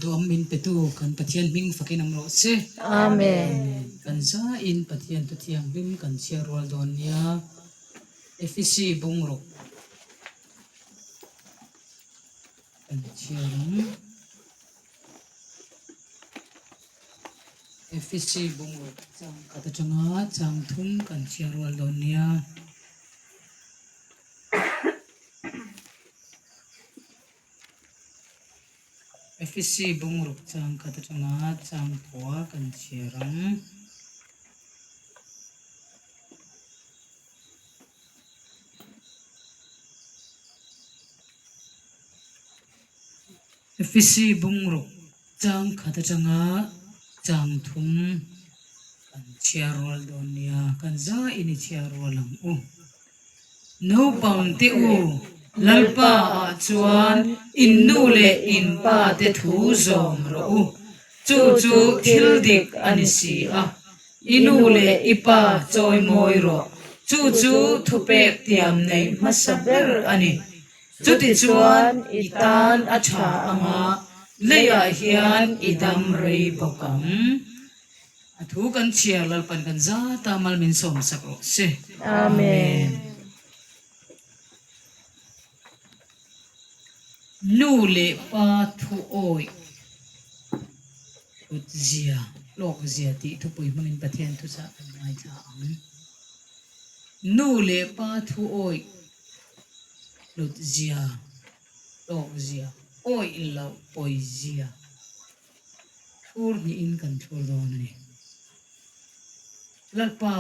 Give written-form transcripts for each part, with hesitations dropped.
duam min petu kan Pathian hming fakin awm rawh se. Amen. Kan zain Pathian thu thianghlim kan chhiar rual dawn nia. Efesi bungruk kan chhiar ang. Efesi bungruk chang khat atanga chang thum kan chhiar rual dawn nia. Efesi bungruk chang khat atanga chang kua kan chhiar ang. Efesi bungruk chang khat atanga chang thum kan chhiar rual dawn nia, kan zaiin i chhiar rual ang u. Naupang te u, Lalpa ah chuan in nu leh in pa te thu zawm rawh u, chu chu thil dik a ni si a. I nu leh i pa chawi mawi rawh, chu chu thupek tiam neih hmasa ber a ni. Chutichuan i tan a tha anga leiah hian i dam rei bawk ang. A thu kan chhiar Lalpan kan zat a, mal min sawm sak rawh se. Amen. Nu leh pa thu awih hlut zia, hlawk zia tih thupui hmangin Pathian thuchah kan ngaithla ang. Nu leh pa thu awih hlut zia, hlawk zia, awih loh pawi zia. Thlur hnihin kan thlur dawn a ni. Lalpa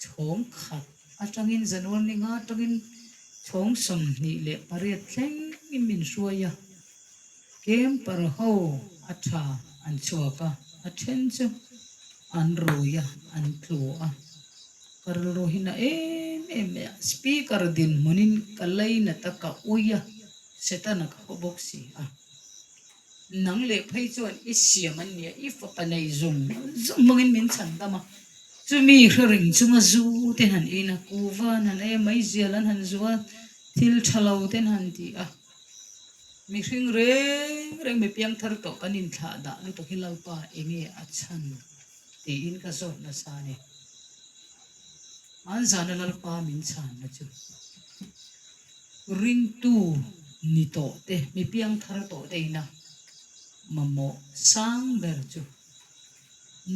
chhawng khat atangin January ni nga atangin chhawng 28 thlengin min hruai a, camper ho a tha an chhuak a, a then chu an rui a, an tlu a. Ka rilru hi na em em mai a, speaker dinhmunin ka lainat a, ka ui a, Setana ka haw bawk si a. Nang leh phei chuan i siam an nia, i fapa nei zawng zawng hmangin min chhan dam a, chumi hre reng chunga zu te han in a, kuva an han ei a, meizial an han zu a, thil tha lo te an han ti a, mihring reng reng mi piangthar tawh kan inthlah dah lutuk hi Lalpa enge a chhan tiin ka zawt nasa a ni. Hmanzana Lalpa min chhanna chu. Ringtu ni tawh te, mi piang thar tawh te ina mamawh sang ber chu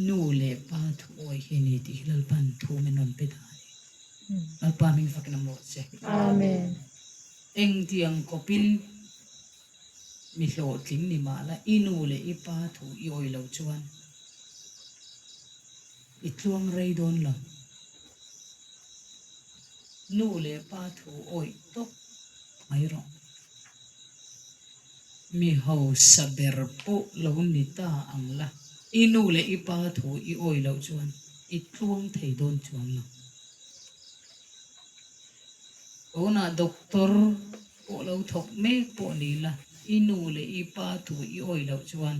nu leh pa thu awi hi a ni tih hi Lalpa'n thu min rawn pe ta a ni. Lalpa hming fakin a mawh che. Amen. Engtiang kawpin mi hlawhtling ni mah la i nu leh i pa thu i awi loh chuan i tluang rei dawn lo. Nu leh pa thu awih tawp mai rawh. Mi hausa ber pawh lo ni ta ang la, i nu leh i pa thu i awih loh chuan i tluang thei dawn chuang lo. Tunah doctor pawh lo thawk mek pawh ni la, i nu leh i pa thu i awih loh chuan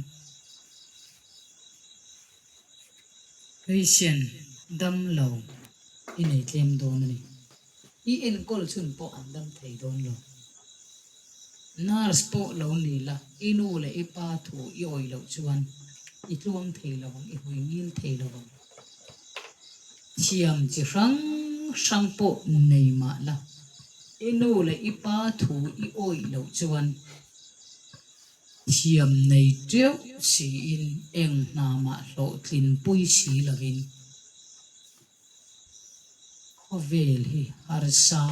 Patient dam lo i nei tlem dawn a ni. I enkawl chhun pawh an dam thei dawn lo. Nurse pawh lo ni la, i nu leh i pa thu i awih loh chuan i tluang thei lo ang, i hawi ngil thei lo ang. Thiam chi hrang hrang pawh nei mah la, i nu leh i pa thu i awih loh chuan Thiam nei teuh siin eng hna mah hlawhtlin pui si lovin khawvel hi harsa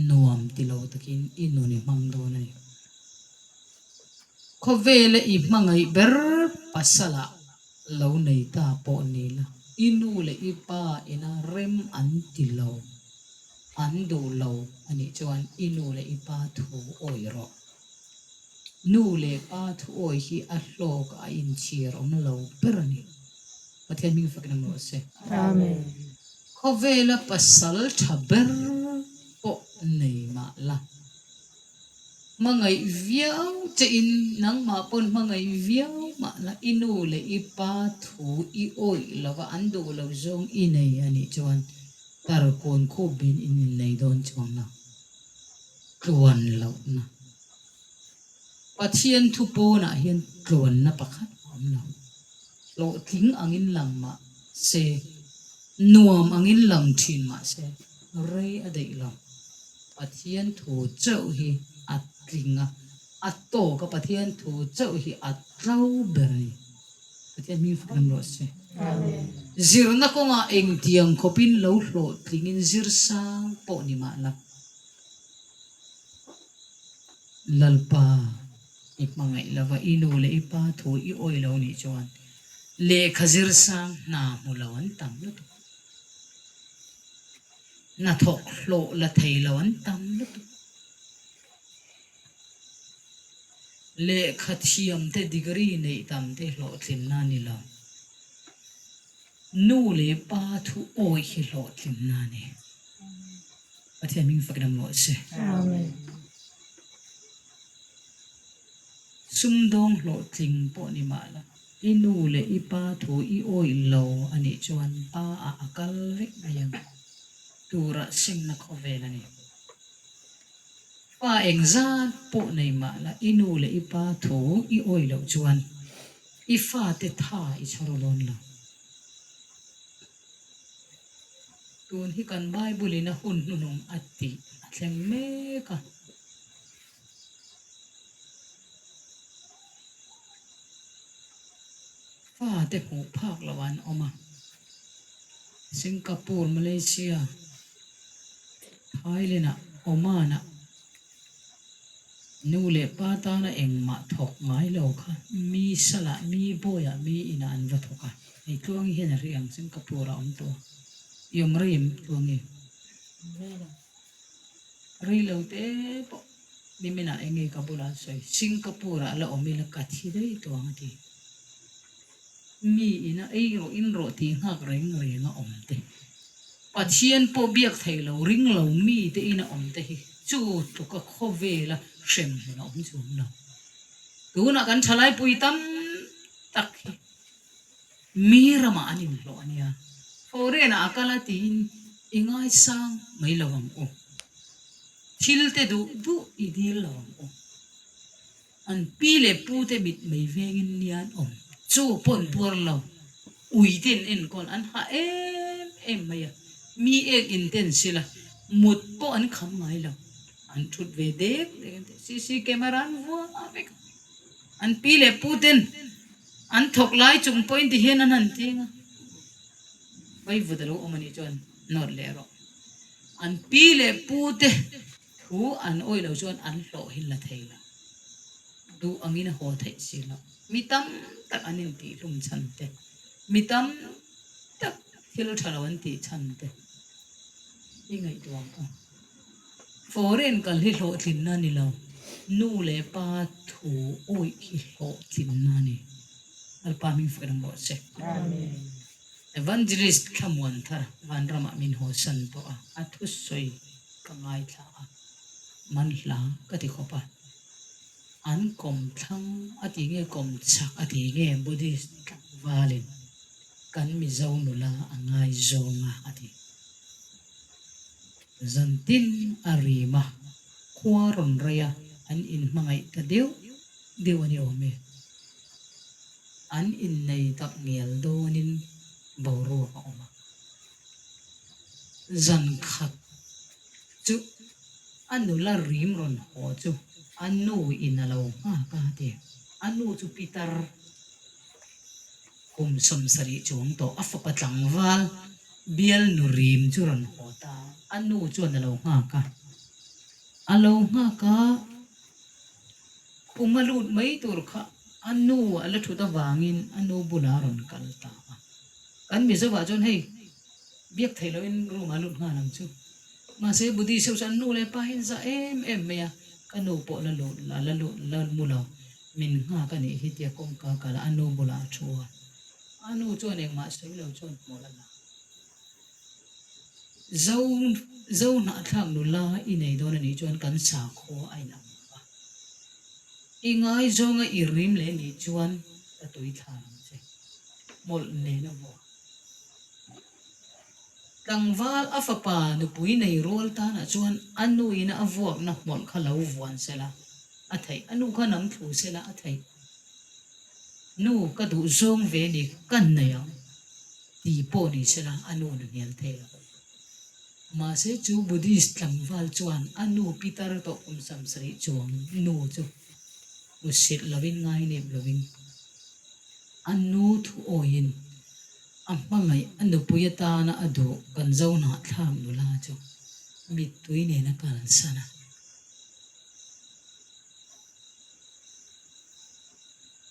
nuam ti lo takin i nun i hmang dawn a ni. Khawvela i hmangaih ber pasalah lo nei ta pawh ni la, i nu leh i pa ina rem an ti lo, an duh lo a nih chuan i nu leh i pa thu awih rawh. Nu leh pa thu awi hi a hlawk a inchhir awm lo ber a ni. Pathian hming fakin a mawh se. Amen. Khawvela pasal tha ber pawh nei mah la. Hmangaih viau che in nangmah pawn hmangaih viau mah la i nu leh i pa thu i awih lova an duh loh zawng i nei a nih chuan tarkawn khup bin in innei dawn chuang lo. Tluan lohna. Pathian thu pawnah hian tluanna pakhat a awm lo. Hlawhtling angin lang mah se, nuam angin lang thin mah se, rei a daih lo. Pathian thu chauh hi a tling a, a tawk a, Pathian thu chauh hi a tlo ber a ni. Pathian hming fak lam rawh se. Zirna kawngah engtiang khawpin lo hlawhtlingin zir sang pawh ni mah la. Lalpa, i hmangaih lova i nu leh i pa thu i awih lo nih chuan lehkha zir sang hna hmu lo an tam lutuk. Hnathawk hlawh la thei lo an tam lutuk. Lehkha thiam te degree neih tam te hlawhtlinna a ni lo. Nu leh pa thu awih hi hlawhtlinna a ni. Pathian hming fak dam rawh se. Amen. Sumdawng hlawhtling pawh ni mah la, i nu leh i pa thu i awih lo a nih chuan pa ah a kal vek mai ang. Turah sengna khawvel a ni. Pa engzat pawh nei mah la, i nu leh i pa thu i awih loh chuan i fate tha i chhawr dawn lo. Tun hi kan Bible in a hun hnuhnung a tih a thleng mek a. Fate hmuh phak loh an awm a. Singapore, Malaysia, Thailand ah, Oman ah Nu leh pa tana engmah thawk ngai lo kha mi salah, mi bawiah, mi inah an va thawk a. Hei Tluangi hian a ri ang Singapore ah awm tawh a. I awm rei em Tluangi? Rei lo. Rei lo te pawh niminah eng nge ka bulah an sawi. Singapore ah la awm ila ka thi daih tawh ang a ti. Mi ina ei rawh in rawh tih nghak reng reng a awm te, Pathian pawh biak thei lo ring lo mi te ina awm te hi chu tluka khawvela hrem hmun a awm chuang lo. Tunah kan thalaipui tam tak hi mi ramah an inhlawh a nia. Foreign ah a kal a tiin i ngaisang mai lo ang u. Thil te duh duh i dil lo ang u. An pi leh pu te mit mei vengin nia an awm. Chu pawh an tuar lo. Ui te an enkawl an hah em em mai a. Mi ek in te an sil a, mut pawh an kham ngai lo. An thut ve dek dek an ti. CC camera an vuah vek a. An pi leh pu ten an thawk lai chung pawhin ti hian an han ting a. Vaivut a lo awm a nih chuan nawt leh rawh. An pi leh pu te. Thu an awih loh chuan an hlawhin la thei lo. Duh angin a haw theih si lo. Mi tam tak an intihhlum chhan te, mi tam tak thil tha lo an tih chhan te i ngaihtuah ang u. Foreign kal hi hlawhtlinna a ni lo, nu leh pa thu awih hi hlawhtlinna a ni. Lalpa hming fak reng rawh se. Evangelist Thlamuan thar Vanramah min hawsan tawh a, a thusawi ka ngaithla a, man hla ka ti khawp a. An kawm thlang a ti nge kawm chak a ti nge Buddhist tlangvalin kan Mizo nula a ngaizawng a a ti. Zantin a rim a, khua rawn rei a, an inhmangaih ta deuh deuh a ni awm e. An innei tak ngial dawnin boruak a awm a. Zan khat chu a nula rim rawn haw chu a nu in a lo nghak a ti. A nu chu Pitar kum 70 chuang tawh a fapa tlangval bial nu rim chu rawn haw ta. A nu chuan a lo nghak a. A lo nghak a. Khum a lut mai tur kha a nu a la thut avangin a nu bulah a rawn kal ta a. Kan Mizoah chuan hei biak theih lohin room ah lut nghal ang chu. Mahse Buddhist ho chuan an nu leh pa hi an zah em em mai a, ka nu pawh la lut la la lut la mu lo, min nghak a nih hi tia kawngka kal a a nu bulah a thu a. A nu chuan engmah sawi lo chuan hmawlh a la. Zo Zo hnahthlak nula i nei dawn a nih chuan kan sakhua a inang lo va. I ngaizawnga i rim leh nih chuan ka tui thla ang che. Hmawlh nen a vuah. Tlangval a fapa nupui nei rual tanah chuan a nuin a vuakna hmawlh kha lo vuan se la. A theih. A nu kha nam thlu sela a theih. Nu ka duh zawng ve ni ka nei ang tih pawh ni sela a nu na hnial thei lo. Mahse chu Buddhist tlangval chuan a nu pitar tawh kum 70 chuang nu chu hmusit lovin ngainep lovin a nu thu awiin a hmangaih a nupui atana a duh kan zo hnahthlak nula chu mittui nen a kalsan a.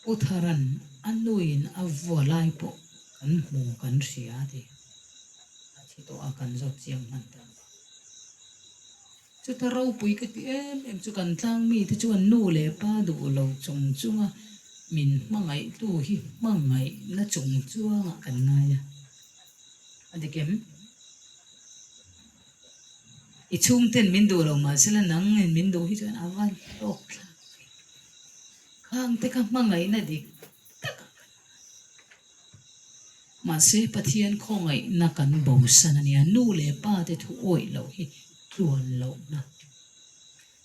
Pu Tharan a nuin a vua lai pawh kan hmu kan hria ti a thi tawh a kan zawt chiang hman ta lo. Chuta ropui ka ti em em chu kan tlang mite chuan nu leh pa duh lo chung chunga min hmangaihtu hi hmangaihna chung chuangah kan ngai a, a dik em? I chhungten min duh lo mahsela nangin min duh hi chuan a va hlawk thlak ve. Khangte kha hmangaihna dik tak a kan ngai. Mahse Pathian khawngaihna kan bosan a nia, nu leh pa te thu awih loh hi tluan lohna.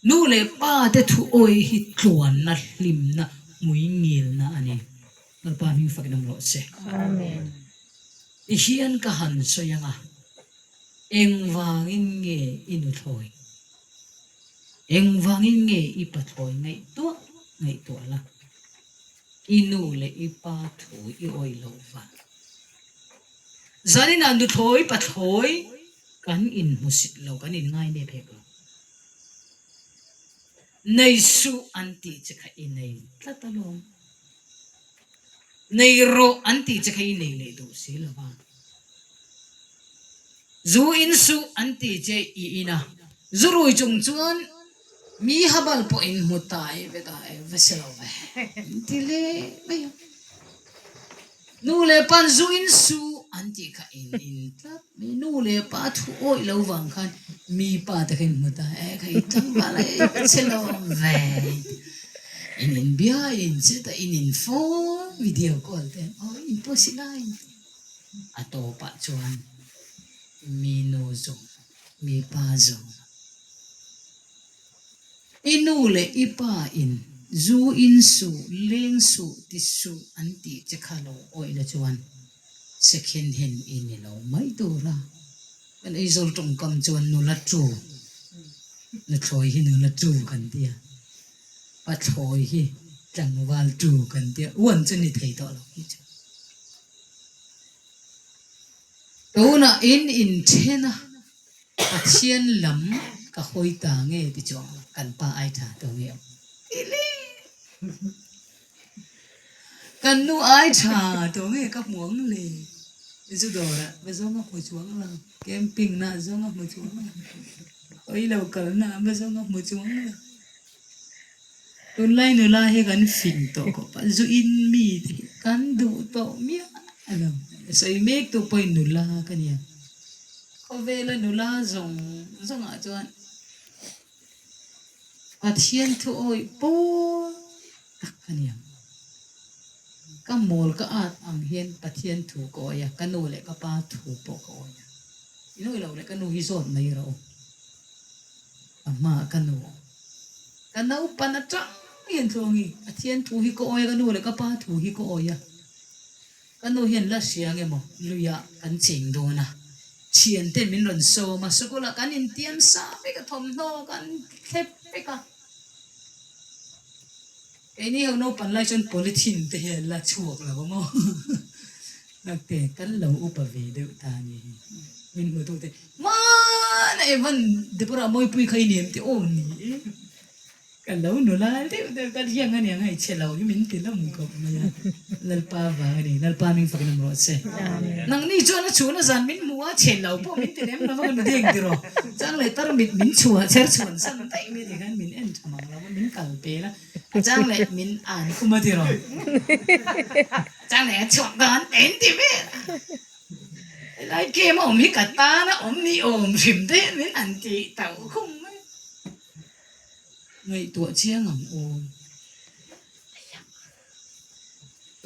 Nu leh pa te thu awih hi tluanna, hlimna, hmuingilna a ni. Lalpa hming fakin awm rawh se. Amen. Ti hian ka han sawi ang a, engvangin nge i nuthlawi? Engvangin nge i pathlawi ngaihtuah ngaihtuah la? I nu leh i pa thu i awih loh vang. Zaninah nuthlawi pathlawi kan inhmusit lo, kan inngainep hek lo. Nei suh an tih che kha i nei tlat alawm. Nei rawh an tih che kha i nei leh duh si lo va. Zu in suh an tih che i in a, zu rui chung chuan mi habal pawh in hmu tai vek a, e va si lo ve an ti leh mai a. Nu leh pa'n zu in suh an tih kha in in tlat mai. Nu leh pa thu awih lo vang khan mi pa te kha in hmu ta, e kha i tlangval a, e va che lo ve. In inbia in che ta in in phone video call te aw in pawh si lai in ti a tawpah chuan mi nu zawng mi pa zawng i nu leh i pa in zu in suh leng suh ti suh an tih che kha lo awih la chuan second hand i ni lo mai tur a kan Aizawl tawngkam chuan nula tu nuthlawi hi nula tu kan ti a. Pathlawi hi tlangval tu kan tia uan chu ni thei tawh lo hi chu. Tunah in inthen a, Pathian lam ka hawi ta nge ti chuang lo, kan pa ai tha to nge awm ti le. Kan nu ai tha to nge ka hmu ang le. Zu dawrah va zawng a hmu chuang lo, camping na zawng a hmu chuang lo, hawi lo kalna va zawng a hmu chuang lo. Tunlai nula hi kan fing tawh khawp a, zu in mi te hi kan duh tawh miah lo. Sawi mek tu pawhin nula ka nia. Khawvela nula zawng zawngah chuan Pathian thu awih pawl tak ka nia. Ka mawl ka at ang hian Pathian thu ka awih a, ka nu leh ka pa thu pawh ka awih a. I nuih loh leh ka nu hi zawt mai rawh u. A hmaah ka nu ka naupan atang hian tluangi Pathian thu hi ka awih a, ka nu leh ka pa thu hi ka awih a. Ka nu hian la hria nge maw luiah kan cheng dawn a, thiante min rawn sawm a, sikulah kan intiam sa vek a, thawmhnaw kan thlep vek a. Keini ho naupan lai chuan polythene te hi an la chhuak lo a maw? Ngakte kan lo upa ve deuh ta a ni hi. Min hmu tu te, Hmana Evan Deborah Mawipui kha i ni em ti aw ni e. Ka lo nula deuh deuh ka riang a nia ngaihchhe lo hi min ti lam khawp mai a, Lalpa vang a ni, Lalpa min fak lam rawh se. Nangni chuan a chhun a zan min hmu a, chhe lo pawh min ti lem lo va ka nu deng ti rawh. Chang leh tar mit min chhuah chher chhuan san daih mai ti khan min en tha mang lo va, min kal pel a, a chang leh min an khum a ti rawh. A chang leh a chhuak dan en ti vel a. Helai game a awm hi ka tan a awm ni awm hrim te hian min an tih tauh khum mai. Ngaihtuah chiang ang aw.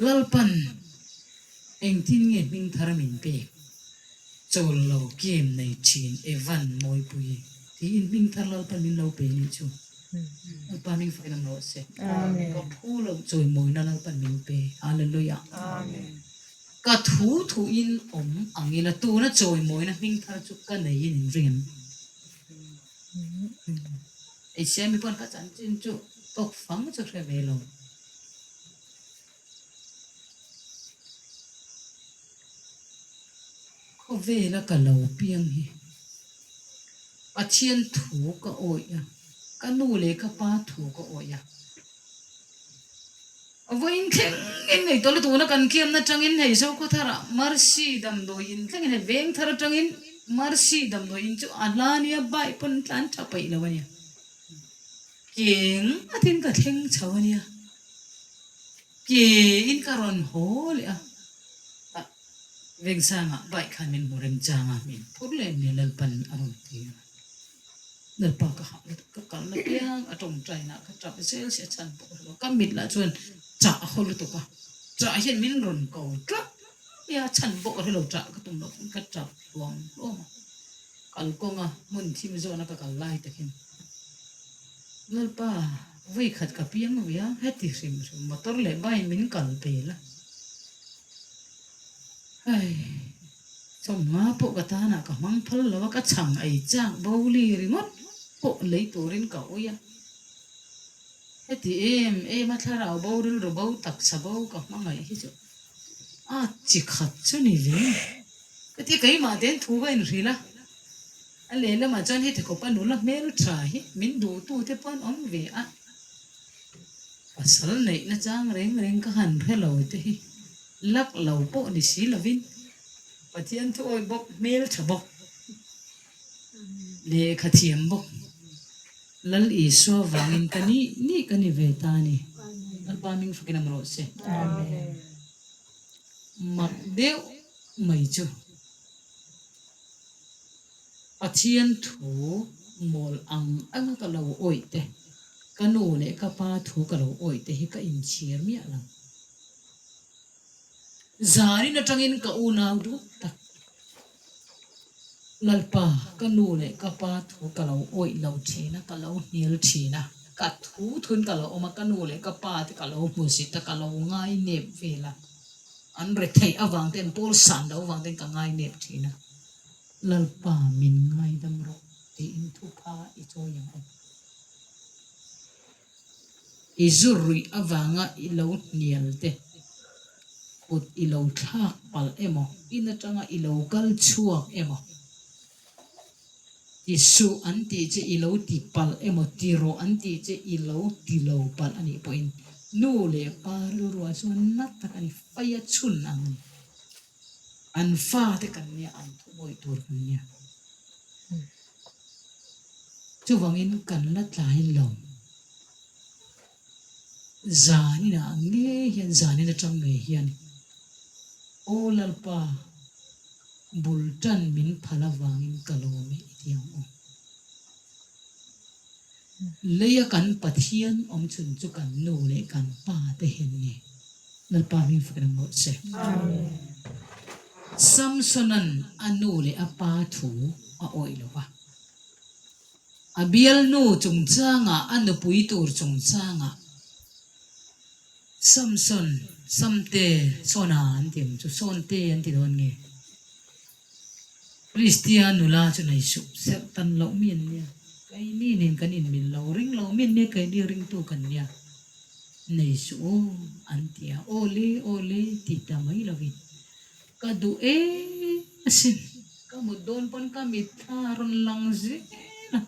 Lalpan engtin nge hming thar min pek? Chawl lo game nei thin Evan Mawipui tiin hming thar Lalpan min lo pe nih chu. Lalpa hming fakin awm rawh se. Ka phu loh chawimawina Lalpan min pe. Hallelujah. Ka thu thuin awm ang ila tuna chawimawina hming thar chu ka neiin in ring em? Hmeichhia mi pawn ka chanchin chu tawk fang chu hre ve lo. Khawvela ka lo piang hi Pathian thu ka awih a, ka nu leh ka pa thu ka awih a. Vawiin thleng in nei tawh lutuk na kan kiamna atangin hei Zokhawtharah Mercy damdawi in thlengin hei Vengthar atangin Mercy damdawi in chu a hla nia bike pawn tlan tha peih lo a nia. Keng atin ka thleng chho a nia. Ke in ka rawn haw leh a, ah Vengsangah bike khan min hmu remchang a, min phur leh nia Lalpan a rawn ti a. Lalpa ka hah lutuk ka kalna piang a tawngtaina ka tap zel si a chhan pawh ka hre lo. Ka mit lah chuan chah a haw lutuk a, chah hian min rawn ko tlat mai a, chhan pawh ka hre lo chah ka tum loh pawn ka tap hluam hluam a. Kalkawnga hmun thim zawna ka kal lai takin Lalpa vawi khat ka piang ve a, heti hrim hrim motor leh bike min kal pel a, hei. Chawmnga pawh ka tanah ka hmang phal lo a, ka chhang ei chak bo li ringawt pawh lei turin ka ui a. Heti em em a thlarau bo rilru bo taksa bo ka hmangaih hi chu a chi khat chu ni ve. Ka ti keimah ten thu ka inhrilh a, a lehlamah chuan heti khawpa nula hmel tha hi min duhtu te pawh an awm ve a. Pasal neihna chang reng reng ka han hre lo te hi lak lo pawh ni si lovin Pathian thu awih bawk, hmel tha bawk, lehkha thiam bawk, Lal Isua vangin ka nih nih ka ni ve ta a ni. Lalpa hming fakin awm rawh se. Mak deuh mai chu Pathian thu mawl ang anga ka lo awih te, ka nu leh ka pa thu ka lo awih te hi ka inchhir miah lo. Zanin atangin ka unau duh tak, Lalpa, ka nu leh ka pa thu ka lo awih lo thin a, ka lo hnial thin a, ka thu thun ka lo awm a, ka nu leh ka pa te ka lo hmu zit a, ka lo ngainep vel a, an retheih avang ten, pawl san loh avang ten ka ngainep thin a. Lalpa min ngaidam rawh tiin thupha i chawi ang u. I zu ruih avanga i lo hnial te, kut i lo thlak palh emaw, in atanga i lo kal chhuak emaw, ti suh an tih che i lo ti palh emaw, ti rawh an tih che i lo ti lo palh a nih pawhin nu leh pa rilruah chuan na tak a ni, faia chhun ang a ni. An fate kan nia, an thubawi tur kan nia. Chuvangin kan la tlai lo. Zaninah ngei hian, zanin atang ngei hian, Aw Lalpa, bul tan min phal avangin ka lawm e i ti ang u. Leia kan Pathian awm chhun chu kan nu leh kan pa te hian nge Lalpa hming fak reng rawh se. Samsona'n a nu leh a pa thu a awih lo va. A bialnu chungchangah, a nupui tur chungchangah Samson, Samte, Sona an ti ang chu, Sawnte an ti dawn nge? Kristia nula chu nei suh serh tan loh mi an nia, keini nen kan inmil lo, ring lo mi an nia, keini ringtu kan nia, nei suh aw an ti a, aw le aw le ti ta mai lovin ka duh em asin, ka mut dawn pawn ka mitthla a rawn lang zel a,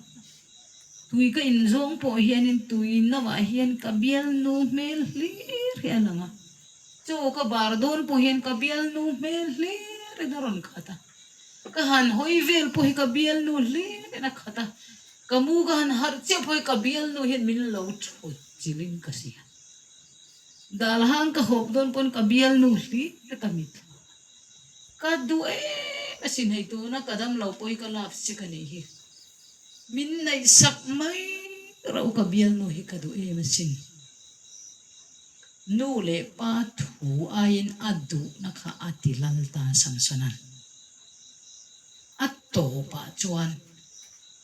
tui ka inzawng pawh hianin tui nauah hian ka bialnu hmel hlir hi a lang a. Chaw ka bar dawn pawh hian ka bialnu hmel hlir in a rawn khat a, ka han hawi vel pawh hi ka bialnu hlir in a khat a, ka mu ka han harh chiah pawh hi ka bialnu hian min lo thut chilhin ka hria. Dal hang ka hawp dawn pawn ka bialnu hlir ka mitthla a, ka duh em asin hei tuna ka damlo pawh hi ka lak che ka nih hi, min neihsak mai rauh ka bialnu hi ka duh em asin. Nu leh pa thu aiin a duhna kha a ti lal ta Samsona'n. A tawpah chuan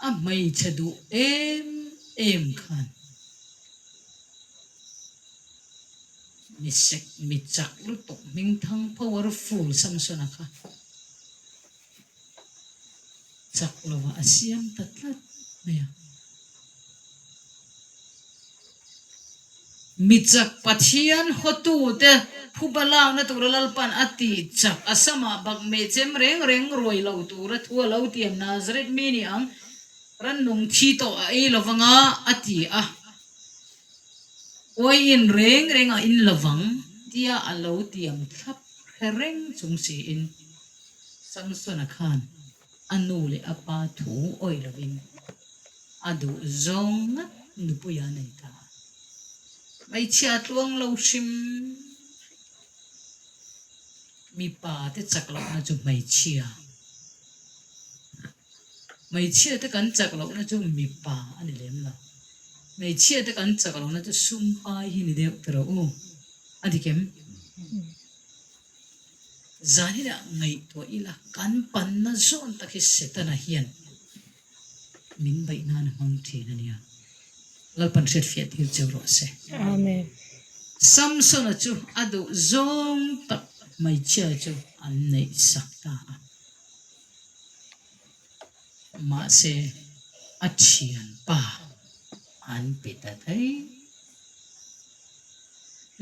a hmeichhe duh em em khan. Mi sek, mi chak lutuk hmingthang powerful Samsona kha chak lovah a siam ta tlat mai a. Mi chak Pathian hawtute phuba lakna tura Lalpan a tih chak a samah bak mehchem reng reng ruai lo tura thu a lo tiam Nazareth mi ni ang rannung thi tawh a ei lovanga a ti a. Uaiin reng reng a in lovang tia a lo tiam thlap hre reng chung siin Samsona khan a nu leh a pa thu awih lovin a duh zawng ngat nupui a nei ta a. Hmeichhia tluang lo hrim mipa te chak lohna chu hmeichhia, hmeichhia te kan chak lohna chu mipa a ni lem lo. Hmeichhia te kan chak lohna chu sum pai hi ni deuh tawh u a dik em? Zaninah ngaihtuah ila kan panna zawn tak hi Setana hian min beih nan a hmang thin a nia. Lalpan hriatfiah tir cheu rawh se. Amen. Samsona chu a duh zawng tak hmeichhia chu an neih sak ta a. Mahse a thianpa an pe ta daih.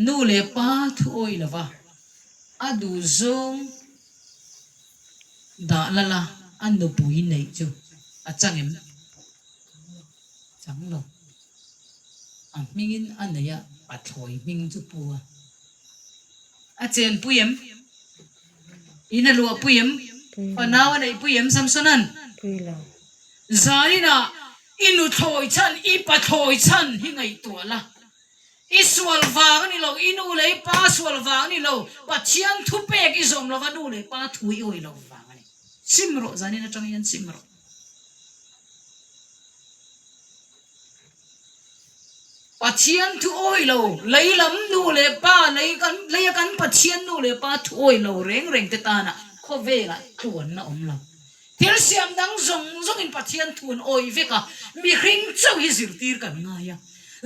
Nu leh pa thu awih lova a duh zawng dah lal a, a nupui neih chu a chang em? Chang lo. A hmingin a nei a, pathlawi hming chu pu a. A chenpui em? In a luahpui em? Fanau a neihpui em Samsona'n? Zaninah I nuthlawi chhan, i pathlawi chhan hi ngaihtuah la. I sual vang a ni lo, i nu leh i pa sual vang a ni lo, Pathian thupek i zawm lova nu leh pa thu i awih lo vang a ni. Sim rawh, zanin atang hian sim rawh. Pathian thu awih lo, lei lam nu leh pa, lei kan leia kan Pathian nu leh pa thu awih lo reng reng te tana khawvelah tluanna awm lo. Thil siam dang zawng zawngin Pathian thu an awih vek a, mihring chauh hi zirtir kan ngai a.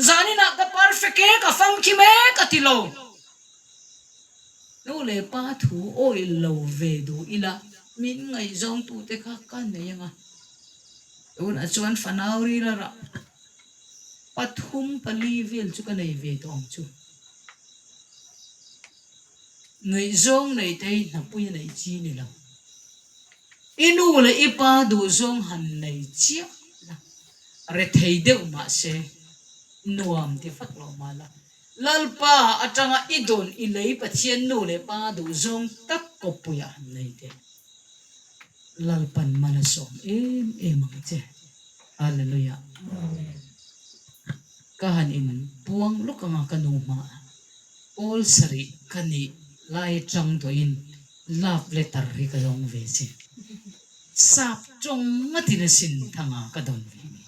Zaninah ka perfect e, ka famkim e ka ti lo. Nu leh pa thu awih lo ve duh ila min ngaihzawngtute kha ka nei ang a. Tunah chuan fanau ril a rah pathum pali vel chu ka nei ve tawh ang chu. Ngaihzawng nei te hi hnapui a neih chi ni lo. I nu leh i pa duhzawng han nei chiah la, rethei deuh mah se, nuam ti vak lo mah la, Lalpa atanga i dawn i lei Pathian nu leh pa duhzawng tak kawppuiah han nei teh. Lalpan mal a sawm em em ang che. Hallelujah. Ka han in puang lawk anga ka nu hmaah Pawl sarih ka nih lai atang tawhin love letter hi ka dawng ve che. Sap tawng ngatin asin thanga ka dawn ve ni.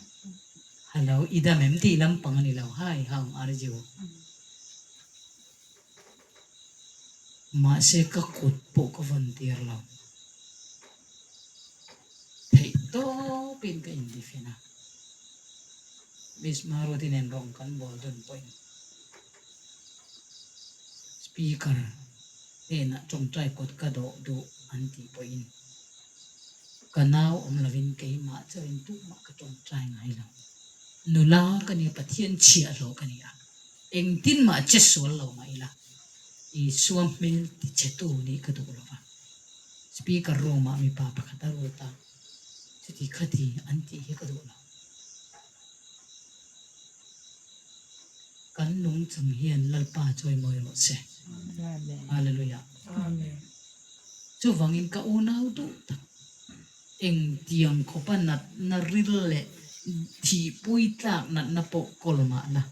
Hello, i dam em tih lampang a ni lo, hi, how are you? Mahse ka kut pawh ka vawn tir lo. Theih tawpin ka intifen a. Miss Maruti nen rawng kan bawl dun pawhin Speaker hnenah tawngtai kut ka dawh duh an tih pawhin ka nau awm lovin keimah chauhin tumah ka tawngtai ngai lo. Nula ka nia, Pathian chhiahhlawh ka ni a, engtin mah che sual lo mah ila Isua hmel tichhetu nih ka duh lova. Speaker room ah mipa pakhat a lut a, chuti khati an tih hi ka duh lo. Kan nungchang hian Lalpa chawimawi rawh se. Hallelujah. Chuvangin ka unau duh tak engtiang khawpa natna ril leh thihpui tlak natna pawh kawl mahna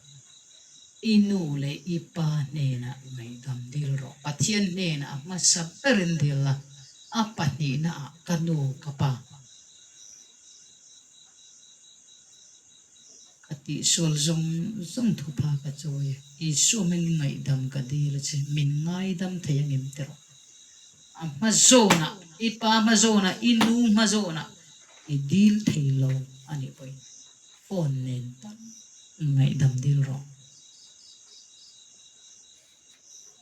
i nu leh i pa hnenah ngaihdam dil rawh. Pathian hnenah a hmasa berin dil la, a pahnihnaah ka nu ka pa. Ka tihsual zawng zawng thupha ka chawi e. Isua min ngaihdam ka dil a che, min ngaidam thei ang em ti rawh. A hma zawnah, i pa hma zawnah, i nu hma zawnah i dil thei lo a nih pawhin phone nen tal ngaihdam dil rawh.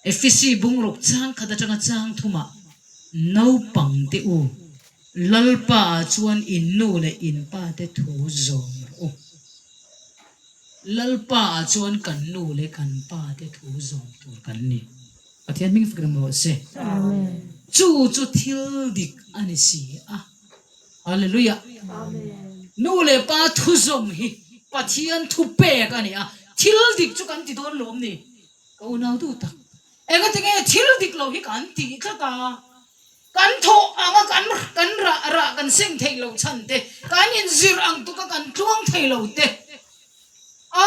Efesi bungruk chang khat atanga chang thumah naupangte u, Lalpa ah chuan in nu leh in pa te thu zawm rawh u. Lalpa ah chuan kan nu leh kan pa te thu zawm tur kan ni. Pathian hming fak rem rawh se. Chu chu thil dik a ni si a. Hallelujah! Nu leh pa thu zawm hi Pathian thu pek a ni a, thil dik chu kan ti dawn lawm ni? Ka unau duh tak, engati nge thil dik lo hi kan tih tlat a? Kan thawh anga kan kan rah rah kan seng theih loh chhan te, kan inzir ang tuka kan tluang thei lo te, a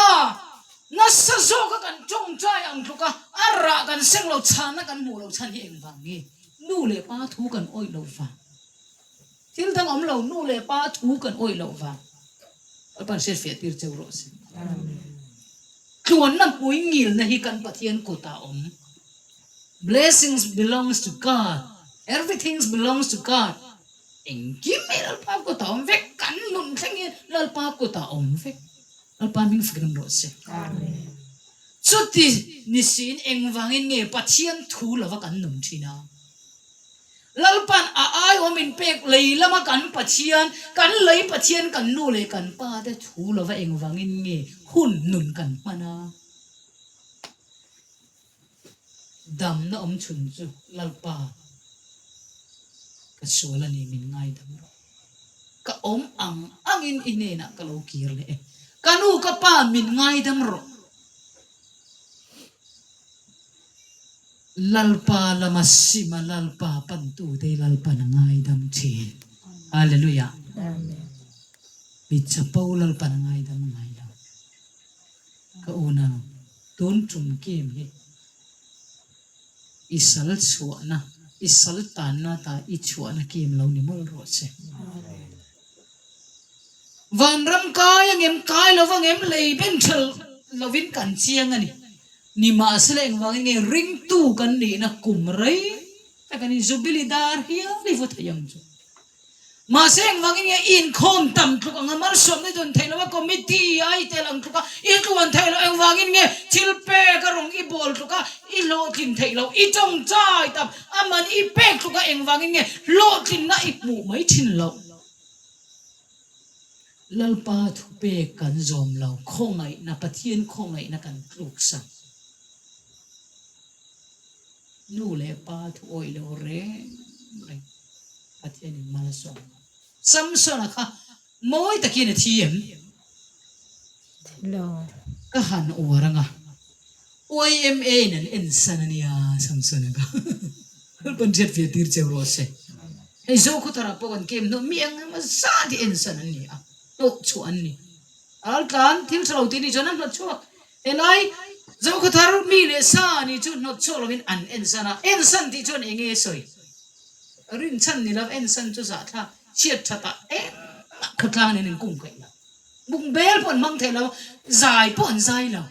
nasa zawka kan tawngtai ang tluka a rah kan seng lo chhana kan hmuh loh chhan hi engvang nge? Nu leh pa thu kan awih loh vang. Thil dang awm lo, nu leh pa thu kan awih loh vang. Lalpa'n hriatfiah tir cheu rawh se. Tluanna hmui ngilna hi kan Pathian kutah a awm. Blessings belongs to God. Everything belongs to God. Engkim hi Lalpa kutah a awm vek. Kan nun thleng hi Lalpa kutah a awm vek. Lalpa hming fak rem rawh se. Chuti ni siin engvangin nge Pathian thu lova kan nun thin a? Lalpan a aiawm in pek lei lama kan Pathian, kan lei Pathian kan nu leh kan pa te thu lova engvangin nge hun nun kan hman a? Damna awm chhun chu Lalpa ka sual a ni min ngaidam rawh. Ka awm ang angin i hnenah ka lo kir leh e. Ka nu ka pa min ngaidam rawh. Lalpa lama sima Lalpa pantute hi Lalpan a ngaidam thin. Hallelujah. Mi chapo Lalpan a ngaidam ngai lo. Ka unau, tun tum kim hi i sal chhuahna, i sal tanna ta i chhuahna kim lo ni mawlh rawh se. Vanram kai angem, kai lo angem, lei ben tha lovin kan chiang a ni. Nimahsela engvangin nge ringtu kan nihna kum rei tak a ni, Jubilee dar hial i va thei ang chu. Mahse engvangin nge i inkhawm tam tluk anga malsawmna i dawn theih loh a, committee a i tel ang tluk a i tluan theih loh, engvangin nge thil pek a rawng i bawl tluk a i hlawhtlin theih loh, i tawngtai tam a man i pek tluk a engvangin nge hlawhtlinna i hmuh mai thin loh. Lalpa thupek kan zawm lo, khawngaihna, Pathian khawngaihna kan tluksak. Nu leh pa thu awih lo reng reng Pathianin mal a sawm lo. Samsona kha mawi takin a thi em? Thi lo. Ka han uar anga YMA in an en san a nia Samsona kha. Lalpan hriat ve tir cheu rawh se. Hei Zokhawthar ah pawh kan kem hnawh mi eng emaw zat hi en san an ni a, hnawh chhuah an ni. Ral tlan thil tha lo tih ni chuan an hnawt chhuak. Helai Zokhawthar mi leh sa ni chu hnawt chhuak lovin an en san a, en san tih chuan eng nge sawi? Rinchhan ni lo en san chu zahthlak chhiat that ah engmah khawtlang nen in kung kaih lo. Bungbel pawh an hmang thei lo, zai pawh an zai lo.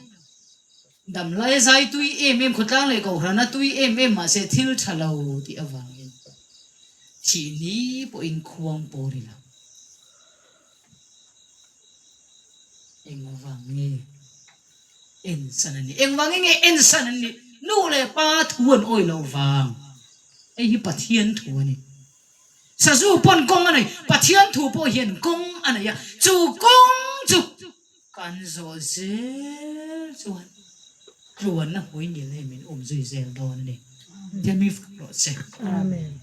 Damlai zai tui em em, khawtlang leh kohhrana tui em em mahse thil tha lo tih avangin thih ni pawhin khuang pawh ri lo. Engvang nge ensan an nih? Engvangin nge ensan an nih? Nu leh pa thu an awih loh vang. Hei hi Pathian thu a ni. Sazu pawn kawng a nei, Pathian thu pawh hian kawng a nei a, chu kawng chu Kan zawh zel chuan tluanna hmui ngil hi min um zui zel dawn a ni. Pathian mi fak rawh se. Amen.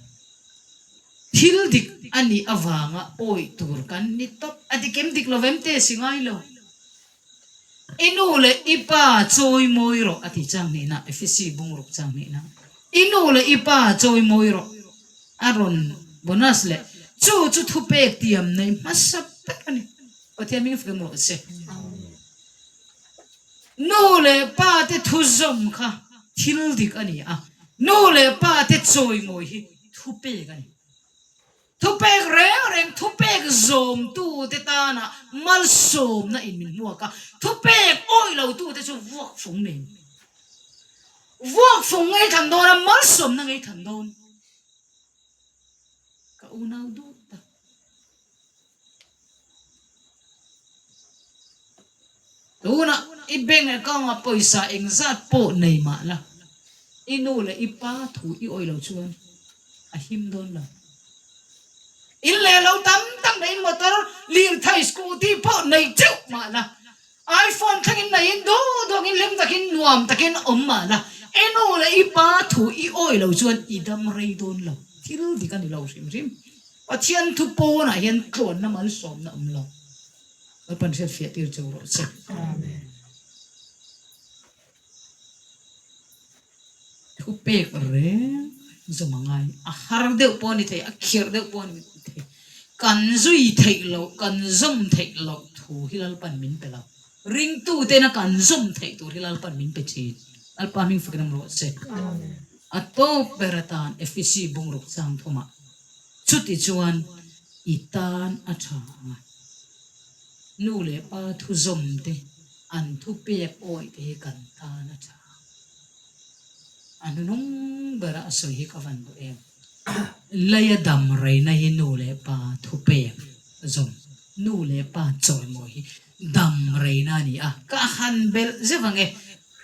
Thil dik a nih avanga awih tur kan ni tawp. A dik em dik lovem te si ngai lo. I nu leh i pa chawi mawi rawh a ti chang hnihna, Efesi bungruk chang hnihna. I nu leh i pa chawi mawi rawh a rawn bonus leh chu chu thupek tiam nei hmasa ber a ni. Pathian hming fak rawh se. Nu leh pa te thu zawm kha thil dik a ni a, nu leh pa te chawimawi hi thupek a ni. Thupek reng reng thupek zawmtu te tana malsawmna in min hmuak a, thupek awih lo tu te chu vuak fung nen. Vuak fung ngei than dawn a, malsawmna ngei than dawn. Ka unau duh tak. Tunah i bank account ah pawisa engzat pawh nei mah la. I nu leh i pa thu i awih lo chuan a him dawn lo. In leh lo tam tak neiin motor, lirthei, scooty pawh nei teuh mah la, iPhone thlengin neiin duh duangin hlim takin nuam takin awm mah la, i nu leh i pa thu i awih lo chuan i dam rei dawn lo. Thil dik a ni lo hrim hrim. Pathian thu pawnah hian tluanna malsawmna awm lo. Lalpan hriatfiah tir cheu rawh se. Amen. Thu pek reng zawm a ngai. A har deuh pawh a ni thei, a khirh deuh pawh a ni thei. Kan zui theih loh, kan zawm theih loh thu hi Lalpan min pe lo. Ringtutena kan zawm theih tur hi Lalpan min pe thin. Lalpa hming fakin awm rawh se. A tawp ber atan Efesi bungruk chang thumah chuti chuan i tan a tha ang a. Nu leh pa thu zawm te, an thu pek awih te hi kan tan a tha. A hnunung bera a sawi hi ka van duh em. Leia dam reina hi nu leh pa thu pek zawm, nu leh pa chawimawi hi dam reina a ni a, ka han belh zeuh ang e,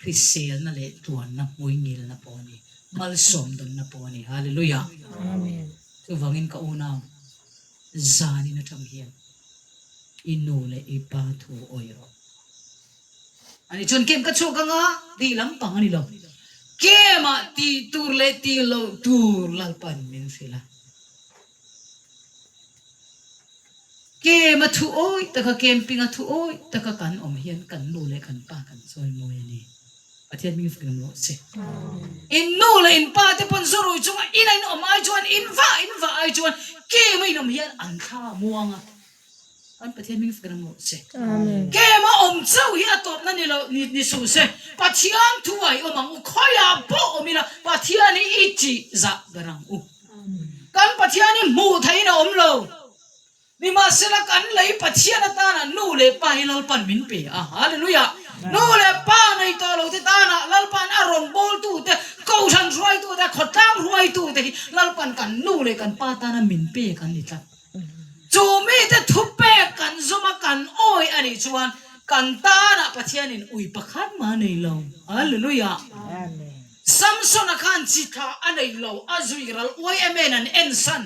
hriselna leh tuanna hmuingilna pawh a ni, malsawmdawnna pawh a ni. Hallelujah! Amen. Chuvangin ka unau, zanin atang hian i nu leh i pa thu awih rawh. Ani chuan kem ka chhuak anga tih lampang a ni lo. Kemah tih tur leh tih loh tur Lalpan min hrilh a. Kem a thu awih taka camping a thu awih taka kan awm hian kan nu leh kan pa kan chawi mawi a ni. Pathian hming fakin awm rawh se. In nu leh in pa te pawn zurui chunga in a in awm ai chuan in vah in vah ai chuan kem a in awm hian an thla a muang a. Kan Pathian hming fakin awm rawh se. Kem a awm chauh hi a tawpna ni lo ni suh se. Pathian thu ah i awm ang u. Khawiah pawh awm ila Pathian hi i tih zah ber ang u. Kan Pathian hi hmuh theihin a awm lo. Nimahsela kan lei Pathian atana nu leh pa hi Lalpan min pe a. Hallelujah! Nu leh pa nei tawh lo te tana Lalpan a rawn bawltute, kohhran hruaitute, khawtlang hruaitute hi Lalpan kan nu leh kan pa tana min pek an ni tlat. Chu mite thupek kan zawm a kan awi a nih chuan kan tana Pathianin ui pakhat mah a nei lo. Hallelujah! Samsona khan chi thla a nei lo, a zui ral uai em en an ensan.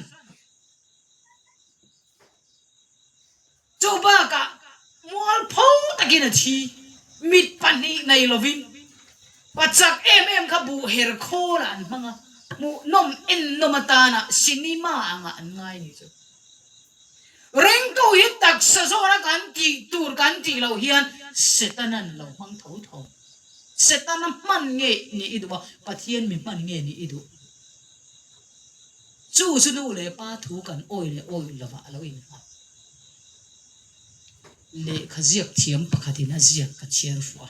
Chu bakah mualpho takin a thi, mit pahnih nei lovin pachak em em kha buh her khawlah an hmang a, hmuhnawm ennawm atana cinema angah an ngai ni chu. Ringtu hi taksa zawna kan tih tur kan tih loh hian Setana'n lo hmang tho tho. Setana hman nge nih i duh a, Pathian mi hman nge nih i duh? Chu chu nu leh pa thu kan awi leh awi lovah a lo innghat. Lehkha ziak thiam pakhatin a ziak ka chhiar fuh a.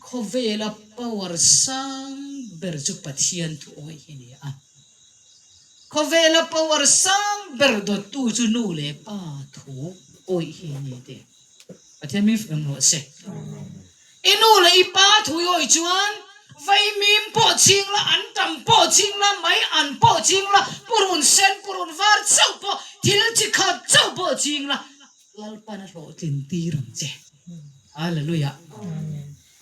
Khawvela power sang ber chu Pathian thu awi hi a ni a. Khawvela power sang ber dawttu chu nu leh pa thu awi hi a ni tih Pathian min fak rawh se. I nu leh i pa thu i awih chuan vaimim pawh ching la, an tam pawh ching la, mai an pawh ching la, purun sen, purun var chauh pawh, thil chi khat chauh pawh ching la, Lalpan a hlawhtlin tir ang che. Hallelujah.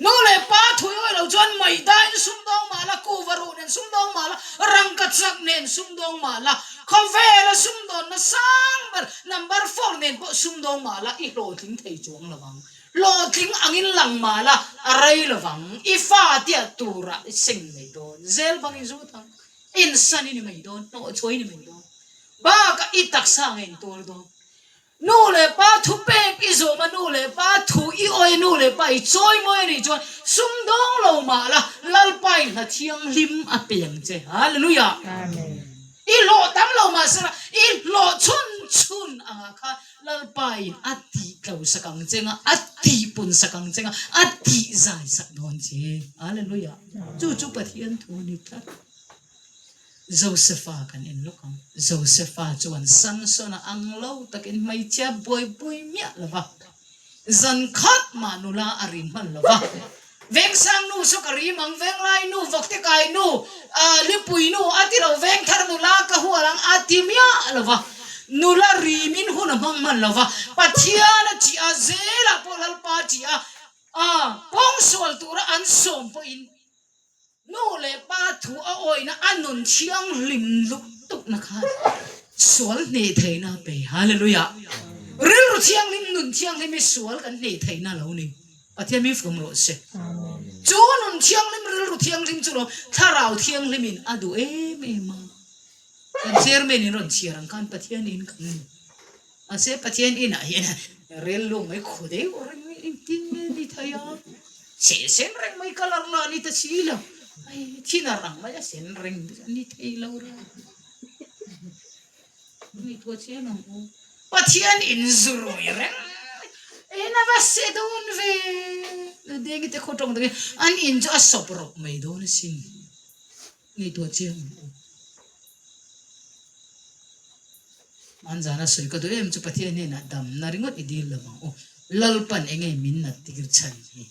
Nu leh pa thu i awih loh chuan maidain sumdawng mah la, kuva ruh nen sumdawng mah la, rangkachak nen sumdawng mah la, khawvela sumdawnna sang ber number four nen pawh sumdawng mah la, i hlawhtling thei chuang lo ang. Hlawhtling angin lang mah la, a rei lo vang. I fa tia turah i seng mai dawn. Zel bang i zut ang. Insan i ni mai dawn, hnawhchhuah i ni mai dawn. Bakah i taksa ang in tuar dawn. Nu leh pa thu pek i zawm a, nu leh pa thu i awi a, nu leh pa i chawi mawi a nih chuan sumdawng lo mah la, Lalpa in hla thianghlim a pe ang che. Hallelujah! I hlawh tam lo mah sela, i hlawh chhun chhun angah khan Lalpa in a tih tlo sak ang che nga, a tih pun sak ang che nga, a tih zai sak dawn che. Hallelujah! Chu chu Pathian thu a ni tlat. Josefa kan en lawk ang. Josefa chuan Samsona ang lo takin hmeichhia buaipui miah lo va, zan khat mah nula a rim hman lo va. Vengsang nu saw ka rim ang, Venglai nu, Vawktekai nu, Lipui nu a ti lo, Vengthar nula ka hual ang a ti miah lo va. Nula rimin hun a hmang hman lo va, Pathian a tih a, zelah pawh Lalpa a tih a, pawngsual tura an sawm pawhin. Nu leh pa thu a awihna a nun thianghlim lutukna khan sual hneh theihna a pe. Hallelujah! Rilru thianghlim, nun thianghlim hi sual kan hneh theihna a lo ni. Pathian min fawm rawh se. Chu nun thianghlim, rilru thianghlim chu lo Thlarau Thianghlimin a duh em em a. Kan chairman in rawn chhiar ang khan Pathian in kan ni. Mahse Pathian inah hian rel luang mai khaw deuh reng mai engtin nge ni thei a? Cheh sen reng mai colour lah a ni ta si lo. Ai thinner ang mai a sen reng a ni thei lo ra. Ngaihtuah chiang ang u. Pathian in zurui reng mai. En a va se dawn ve. Dengi te khaw tawng takin an in chu a sawp rawp mai dawn asin. Ngaihtuah chiang ang u. Hmanzana sawi ka duh em chu Pathian hnenah damna ringawt i dil lo ang u. Lalpan enge min nat tir chhan hi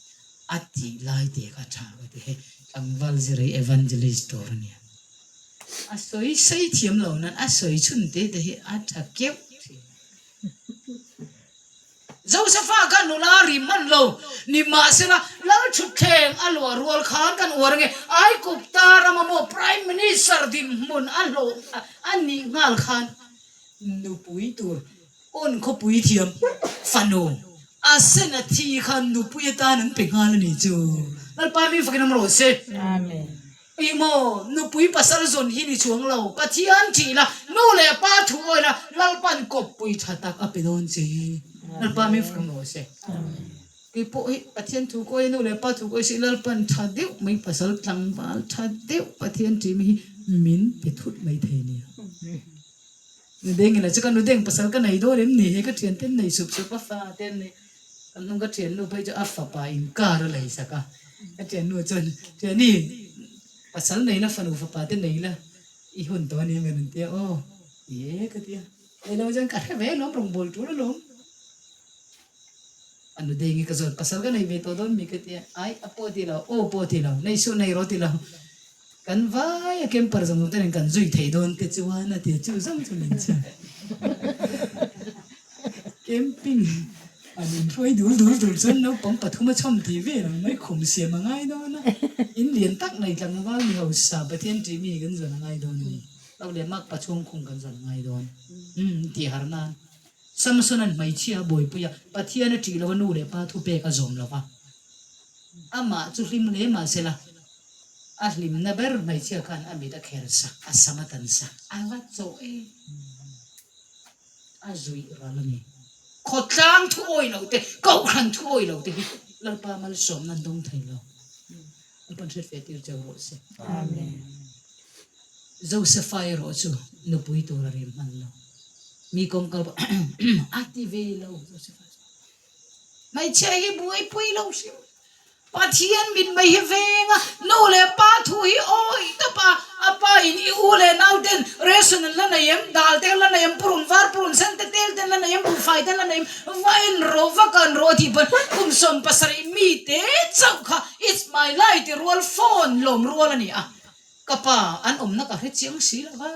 a tih lai te kha tha ka ti hei tlangval zirei evangelist tur a nia. A sawi sawi thiam lo nan a sawi chhun te te hi a tha keuh thin. Josepha kha nula ri hman lo nimahsela Lalthutthleng a luah rual khan kan uar ange Aigupta rama maw Prime Minister dinhmun a hlawh a nih nghal khan nupui tur awn khawpui thiam fanu a sen a thi khan nupui atan an pe nghal a nih chu Lalpa mi fakin awm rawh se. Amen. Ih maw, nupui pasal zawn hi ni chuang lo, Pathian ṭih la, nu leh pa thu awi la, Lalpan kawppui ṭha tak a pe dawn che. Lalpa min fawm rawh se. Kei pawh hi Pathian thu kawi, nu leh pa thu kawi si, Lalpan ṭha deuh mai pasal tlangval ṭha deuh Pathian ṭih mi hi min pe thut mai thei nia. Nudengin a chu ka nudeng pasal ka nei dawn em ni he ka ṭhian ten nei sup sup a fa ten nei kan hnung ka ṭhiannu phei chu a fapa in car a lei sak a ka ṭhiannu chuan ṭhiani pasal nei la fanu fapa te nei la i hun tawh a ni em an ti a aw ni e ka ti a nei lo chuan ka hre ve alawm rawngbâwl ṭul alawm a nudeng hi ka zawt pasal ka nei ve tawh dawn mi ka ti a ai a pawh ti lo aw pawh ti lo nei suh nei rawh ti lo. Kan vai a camper zawng zawng te nen kan zui thei dawn te chuan a ti a, chu zawng chu min chhan. Camping an inhruai dul dul tur chuan naupang pathum a chhawm tih vel ang mai khum siam a ngai dawn a, in lian tak nei tlangval mi hausa Pathian tih mi kan zawn a ngai dawn a ni. Lo leh mak pachhung khung kan zawn a ngai dawn. Umm tih har nan Samson-a'n hmeichhia a buaipui a, Pathian a ṭih lo a nu leh pa thupek a zawm lo va. Amah chu hlim hle mahsela a hlimna ber hmeichhia khan a mit a kher sak, a sam a tan sak, a va chawh e, a zuih ral a ni. Khawtlang thu awi lo te, Kohhran thu awi lo te hi Lalpa malsawmna an dawng thei lo. Lalpa'n hriat feh tir cheu rawh se. Amen. Josepha erawh chu nupui tur a rem hman lo. Mi kawngka a ti ve lo Josepha chu. Hmeichhia hi buaipui lo hrim. Pathian mit mai hi veng a, nu leh pa thu hi awih tawp a, a pa in i u leh nau ten ration an la nei em, dal te an la nei em, purun var purun sen te tel te an la nei em, buhfai te an la nei em, va en rawh va kan rawh a tih pawn kum 70 mi te chauh kha it's my life ti rual phone lawm rual a ni a. Ka pa an awmna ka hre chiang si lo va,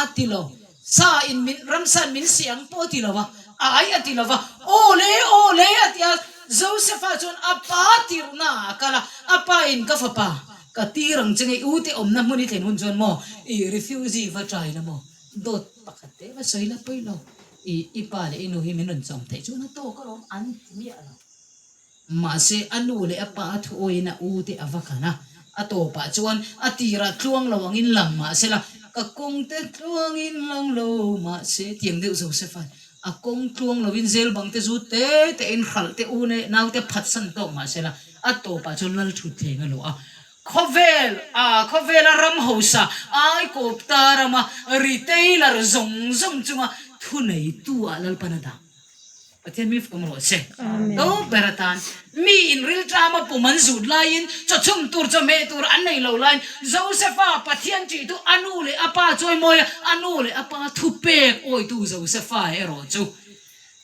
a ti lo. Sa in min, ramsa in min si ang pawh a ti lo va, ai a ti lo va, aw le, aw le a ti a. Josepha chuan a pa tirhna ah a kal a, a pa in ka fapa, ka tir ang che nge i ute awmna hmun i thlen hun chuan maw i refugee va try la maw, dawt pakhat te va sawi la pawi lo, i i pa leh i nu hi min rawn chawm theih chuan a tawk alawm an ti miah lo. Mahse, a nu leh a pa a thu awiin a u te a va kan a, a tawpah chuan a tirah tluang lo angin lang mahsela, ka kawng te tluangin lang lo mahse tiang deuh Joseph-a'n a kawng tluang lovin zel bang te zu te tein hralh te u neh nau te phatsan tawk mahsela, a tawpah chuan lal thutthleng a luah a. Khawvel a khawvela ram hausa Aikawpta rama retailer zawng zawng chunga thuneitu ah Lalpan a dah. Pathian mi fawm rawh se. To ber atan mi in rilṭama pum an zut laiin chawchhum tur chawhmeh tur an nei lo laiin Josepha Pathian ṭihtu a nu leh a pa chawimawi a, a nu leh a pa thupek awitu Josepha erawh chu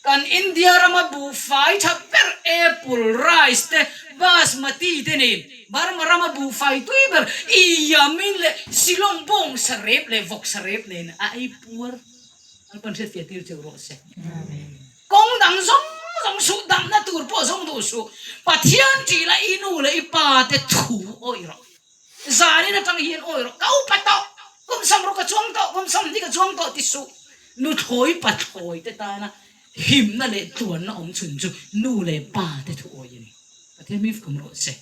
kan India rama buhfai ṭha ber apple rice te basmati te nen Burma rama buhfai tui ber Iyamin leh Shillong bawng sarep leh vawk sarep nen a ei puar. Lalpan hriatfiah tir cheu rawh se. Kawng dang zawng zawng suh damna tur pawh zawng duh suh. Pathian ṭih la i nu leh i pa te thu awih rawh. Zanin atang hian awi rawh, ka upa tawh, kum samruk ka chuang tawh, kum samhnih ka chuang tawh ti suh. Nuthlawi pathlawi te tana himna leh tluanna awm chhun chu nu leh pa te thu awi a ni. Pathian min fum rawh se.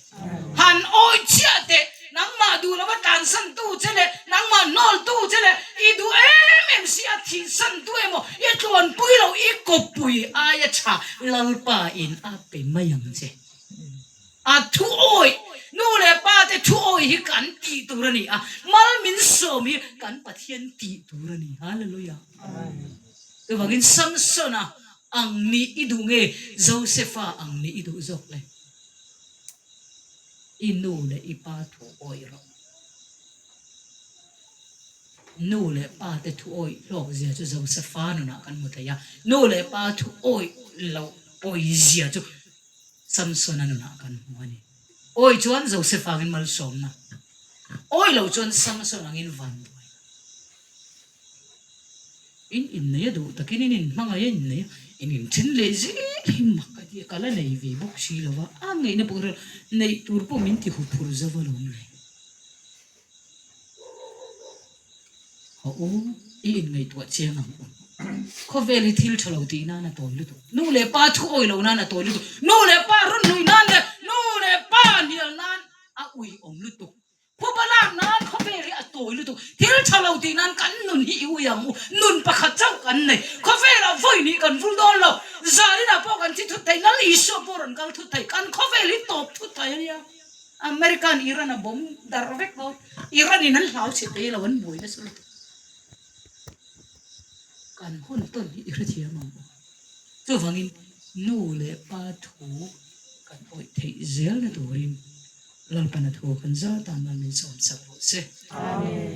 Han awi chiah teh, nangmah duh lova tlansan tu che leh nangmah hnawl tu che leh i duh em em si a thihsan tu emaw i tluanpui lo i kawppui aia tha Lalpa in a pe mai ang che. A thu awi, nu leh pa te thu awi hi kan tih tur a ni a, mal min sawm hi kan Pathian tih tur a ni. Hallelujah. Chuvangin Samsona ang nih i duh nge Josefa ang nih i duh zawk le? I nu leh i pa thu awi rawh. Nu leh pa te thu awi hlawk zia chu Josefa nunah kan hmu thei a, nu leh pa thu awi loh pawi zia chu Samsona nunah kan hmu a ni. Awi chuan Josefa angin malsawmna, awi lo chuan Samson angin vanduaina. In innei a duh takin in inhmangaih a innei a, in inthen leh zel hi mak a ti a, ka la nei ve bawk si lo va, a ngaihna pawh ka hre lo, neih tur pawh min ti huphurh zo alawm le. Haw u, i inngaihtuah chiang ang u. Khawvel hi thil tha lo tih nan a tawi lutuk. Nu leh pa thu awi lo nan a tawi lutuk. Nu leh pa rawn nuih nan leh nu leh pa hnial nan a uiawm lutuk. Phuba lak nan khawvel hi a tawi lutuk. Thil tha lo tih nan kan nun hi i ui ang u. Nun pakhat chauh kan nei. Khawvelah vawi nih kan vul dawn lo. Zaninah pawh kan thi thut thei. Lal Isua pawh rawn kal thut thei. Kan khawvel hi tawp thut thei a nia. American Iran a bawm darh vek dawn. Iran in an hlau chhe te lo an buai nasa lutuk. Kan hun tawn hi i hrethiam ang u. Chuvangin nu leh pa thu kan awih theih zelna turin Lalpana thu kan zat a mal min sawm sak rawh se. Amen.